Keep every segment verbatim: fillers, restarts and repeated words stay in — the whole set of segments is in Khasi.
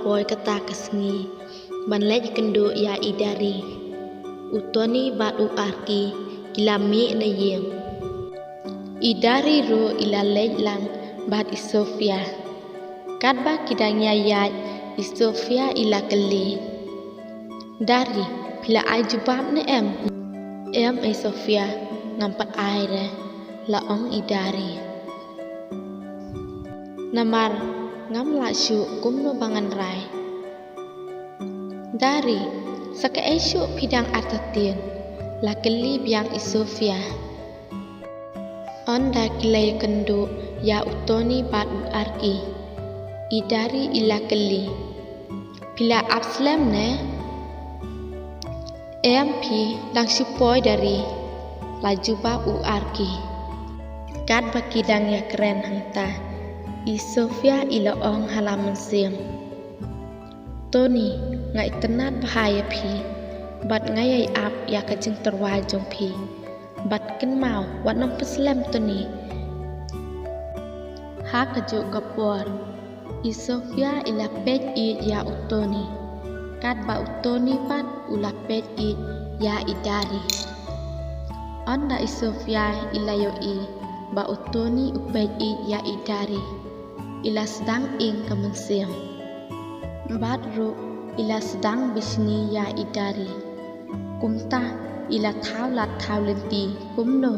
poi kata ka sngi ban leit kynduh ïa i Dari. U Tony bad u Arki ki la mih na ïing. I Dari ruh i la leit lang bad i Sofia. Katba ki dang ïaid, i Sofia i la kylli: "Dari, phi la ai jubab ne em?" "Em ei Sofia, ngam pat ai re," la ong i Dari. "Namar ngam lah shuh, kumno ba ngan rai?" "Dari, sa kaei shuh phi dang artatien?" la kylli biang i Sofia. Ynda ki la ïakynduh ïa u Tony bad u Arki, i Dari i la kylli: "Phi la ap slem ne?" "Em phi, dang shu poi Dari," la jubab u Arki. Katba ki dang ïakren hangta, i Sofia i la ong ha la mynsiem: "Tony, nga itynnad bha ïa phi bad nga ïai ap ïa ka jingtyrwa jong phi. Bad kynmaw, wat nang pynslem Tony." Ha kajuh ka por, i Sofia i la peit ïeit ïa u Tony, katba u Tony pat u la peit ïeit ïa i Dari. Ynda i Sofia i la ïohi ba u Tony u peit ïeit ïa i Dari, i la sdang ing ka mynsiem. Bad ruh i la sdang bishni ïa i Dari. Kumta i la thaw lad thaw lynti kumno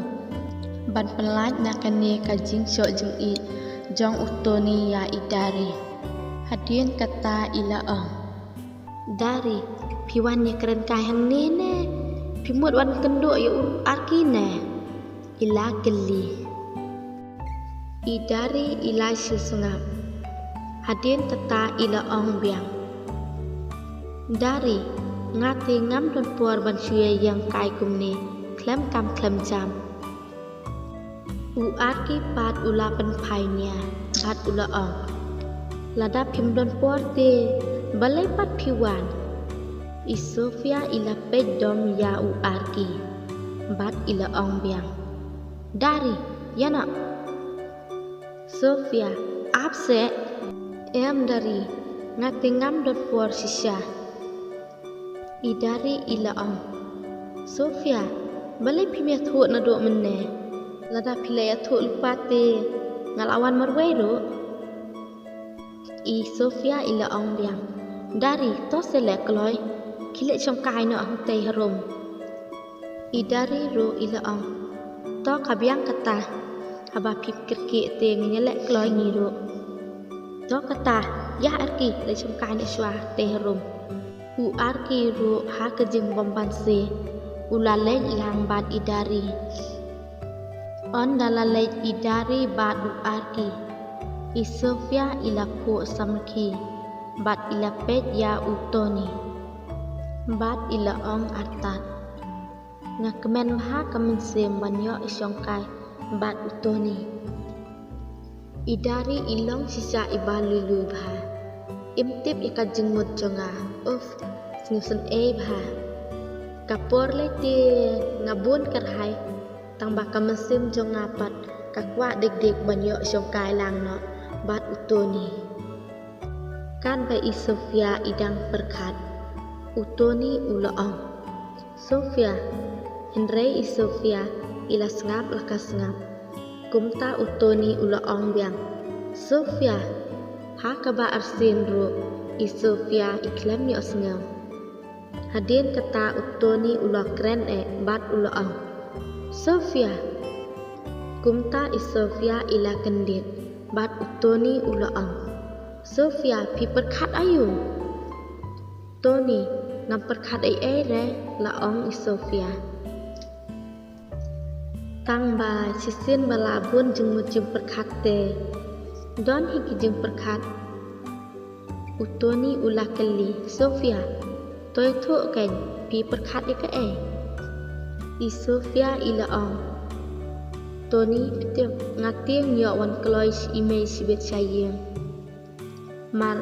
ban pynlait na kane ka jingshoh jingïeit jong u Tony ïa i Dari. Hadien kata i la ong: "Dari, phi wan ïakren kai hangne ne? Phi mut wan kynduh ïa u Arki ne?" i la kylli. I Dari i la shu sngap. Hadien kata i la ong biang: "Dari, nga te ngam don por ban shu ïeng kai kumne khlem kam khlem jam." U Arki pat u la pynphai nia bad u la ong: "Lada phim don por te, balei pat phi wan?" I Sofia i la peit dom ïa u Arki bad i la ong biang: "Dari, ïa noh." "Sofia, ap seh." "Em Dari, nga te ngam don por shisha." I Dari i la ong: "Sofia, balei phim ïathuh naduh mynne? Lada phi la ïathuh lypa te nga la wan marwei ruh." I Sofia i la ong biang: "Dari, to se leh kloi, khie leit shongkai noh hangtei harum." I Dari ruh i la ong: "To ka biang kata, haba phi kyrkieh te ngin ïa leh kloi ngi ruh." "To kata, ïa Arki, leit shongkai noh shuwa hangtei harum." U Arki ruh ha ka jingbymbanse u la leit lang bad i Dari. Ynda la leit i Dari bad u Arki, i Sofia i la phuh samrkhie bad i la peit ïa u Tony bad i la ong artat: "Nga kmen bha ka mynsiem ban ïoh ïashongkai bad u Tony." I Dari i long shisha iba lui lui bha. Im tip ïa ka jingmut jong nga. Uff, sngewsynei bha. Ka por lei te nga bun kyrhai, tangba ka mynsiem jong nga pat ka kwah dik dik ban ïoh shongkai lang noh bad u Tony. Katba i Sofia i dang pyrkhat, u Tony u la ong: "Sofia." Hynrei i Sofia i la sngap la ka sngap. Kumta u Tony u la ong biang: "Sofia." Ha kaba arsien ruh i Sofia i khlem ïohsngew. Hadien kata u Tony u la kren eh bad u la ong: "Sofia." Kumta i Sofia i la kyndit bad u Tony u la ong: "Sofia, phi pyrkhat aïu?" "Tony, ngam pyrkhat ei ei re," la ong i Sofia. "Tangba shisien ba la bun jingmut jingpyrkhat te, don hi ki jingpyrkhat." U Tony u la kylli: "Sofia, to ïathuh kein, phi pyrkhat ïa kaei?" I Sofia i la ong: "Tony, phi tip, nga tieng ïoh wan kloi shi mei shibit sha ïing. Mar